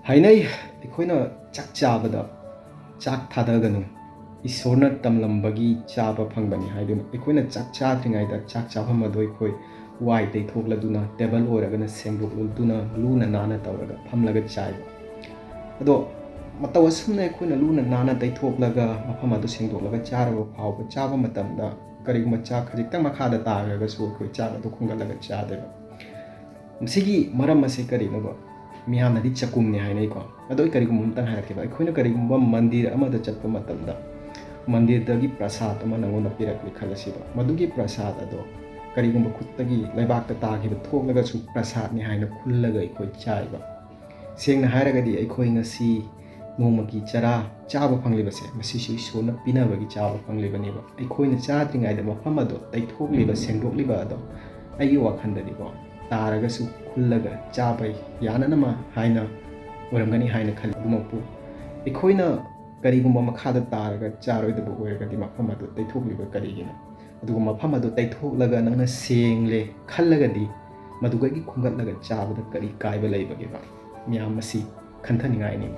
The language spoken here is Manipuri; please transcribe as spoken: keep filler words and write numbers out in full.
ꯍꯥꯏꯅꯩ, ꯑꯩꯈꯣꯏꯅ ꯆꯥꯛ ꯆꯥꯕꯗ ꯆꯥꯛ ꯊꯥꯗꯒꯅꯨ, ꯏꯁꯣꯔꯅ ꯇꯝꯂꯝꯕꯒꯤ ꯆꯥꯕ ꯐꯪꯕꯅꯤ ꯍꯥꯏꯗꯨꯅ꯫ ꯑꯩꯈꯣꯏꯅ ꯆꯥꯛ ꯆꯥꯗ꯭ꯔꯤꯉꯩꯗ ꯆꯥꯛ ꯆꯥꯐꯝ ꯑꯗꯨ ꯑꯩꯈꯣꯏ ꯋꯥꯏ ꯇꯩꯊꯣꯛꯂꯗꯨꯅ, ꯇꯦꯕꯜ ꯑꯣꯏꯔꯒꯅ ꯁꯦꯡꯗꯣꯛꯂꯗꯨꯅ, ꯂꯨꯅ ꯅꯥꯟꯅ ꯇꯧꯔꯒ ꯐꯝꯂꯒ ꯆꯥꯏꯕ꯫ ꯑꯗꯣ ꯃꯇꯧ ꯑꯁꯨꯝꯅ ꯑꯩꯈꯣꯏꯅ ꯂꯨꯅ ꯅꯥꯟꯅ ꯇꯩꯊꯣꯛꯂꯒ, ꯃꯐꯝ ꯑꯗꯨ ꯁꯦꯡꯗꯣꯛꯂꯒ ꯆꯥꯔꯕ ꯐꯥꯎꯕ, ꯆꯥꯕ ꯃꯇꯝꯗ ꯀꯔꯤꯒꯨꯝꯕ ꯆꯥꯛ ꯈꯖꯤꯛꯇꯪ ꯃꯈꯥꯗ ꯇꯥꯈ꯭ꯔꯒꯁꯨ ꯑꯩꯈꯣꯏ ꯆꯥꯛ ꯑꯗꯨ ꯈꯨꯝꯒꯠꯂꯒ ꯆꯥꯗꯦꯕ꯫ ꯃꯁꯤꯒꯤ ꯃꯔꯝ ꯑꯁꯤ ꯀꯔꯤꯅꯣꯕ? ꯃꯤꯌꯥꯝꯅꯗꯤ ꯆꯀꯨꯝꯅꯦ ꯍꯥꯏꯅꯩꯀꯣ꯫ ꯑꯗꯣ ꯑꯩ ꯀꯔꯤꯒꯨꯝꯕ ꯑꯝꯇꯪ ꯍꯥꯏꯔꯛꯀꯦꯕ꯫ ꯑꯩꯈꯣꯏꯅ ꯀꯔꯤꯒꯨꯝꯕ ꯃꯟꯗꯤꯔ ꯑꯃꯗ ꯆꯠꯄ ꯃꯇꯝꯗ, ꯃꯟꯗꯤꯔꯗꯒꯤ ꯄ꯭ꯔꯁꯥꯗ ꯑꯃ ꯅꯪꯉꯣꯟꯗ ꯄꯤꯔꯛꯂꯦ ꯈꯜꯂꯁꯤꯕ꯫ ꯃꯗꯨꯒꯤ ꯄ꯭ꯔꯁꯥꯗ ꯑꯗꯣ ꯀꯔꯤꯒꯨꯝꯕ ꯈꯨꯠꯇꯒꯤ ꯂꯩꯕꯥꯛꯇ ꯇꯥꯈꯤꯕ ꯊꯣꯛꯂꯒꯁꯨ, ꯄ꯭ꯔꯁꯥꯗꯅꯤ ꯍꯥꯏꯅ ꯈꯨꯜꯂꯒ ꯑꯩꯈꯣꯏ ꯆꯥꯏꯕ꯫ ꯁꯦꯡꯅ ꯍꯥꯏꯔꯒꯗꯤ, ꯑꯩꯈꯣꯏ ꯉꯁꯤ ꯅꯣꯡꯃꯒꯤ ꯆꯔꯥ ꯆꯥꯕ ꯐꯪꯂꯤꯕꯁꯦ, ꯃꯁꯤꯁꯨ ꯏꯁꯣꯔꯅ ꯄꯤꯅꯕꯒꯤ ꯆꯥꯕ ꯐꯪꯂꯤꯕꯅꯦꯕ꯫ ꯑꯩꯈꯣꯏꯅ ꯆꯥꯗ꯭ꯔꯤꯉꯩꯗ ꯃꯐꯝ ꯑꯗꯣ ꯇꯩꯊꯣꯛꯂꯤꯕ, ꯁꯦꯡꯗꯣꯛꯂꯤꯕ ꯑꯗꯣ, ꯑꯩꯒꯤ ꯋꯥꯈꯜꯗꯗꯤꯀꯣ, ꯇꯥꯔꯒꯁꯨ ꯈꯨꯜꯂꯒ ꯆꯥꯕ ꯌꯥꯅꯅꯕ ꯍꯥꯏꯅ ꯑꯣꯏꯔꯝꯒꯅꯤ ꯍꯥꯏꯅ ꯈꯜꯂꯤ꯫ ꯑꯗꯨꯃꯛꯄꯨ ꯑꯩꯈꯣꯏꯅ ꯀꯔꯤꯒꯨꯝꯕ ꯃꯈꯥꯗ ꯇꯥꯔꯒ ꯆꯥꯔꯣꯏꯗꯕ ꯑꯣꯏꯔꯒꯗꯤ, ꯃꯐꯝ ꯑꯗꯨ ꯇꯩꯊꯣꯛꯂꯤꯕ ꯀꯔꯤꯒꯤꯅꯣ? ꯑꯗꯨꯒ ꯃꯐꯝ ꯑꯗꯨ ꯇꯩꯊꯣꯛꯂꯒ ꯅꯪꯅ ꯁꯦꯡꯂꯦ ꯈꯜꯂꯒꯗꯤ, ꯃꯗꯨꯗꯒꯤ ꯈꯨꯝꯒꯠꯂꯒ ꯆꯥꯕꯗ ꯀꯔꯤ ꯀꯥꯏꯕ ꯂꯩꯕꯒꯦꯕ? ꯃꯌꯥꯝ ꯃꯁꯤ ꯈꯟꯊꯅꯤꯡꯉꯥꯏꯅꯤ꯫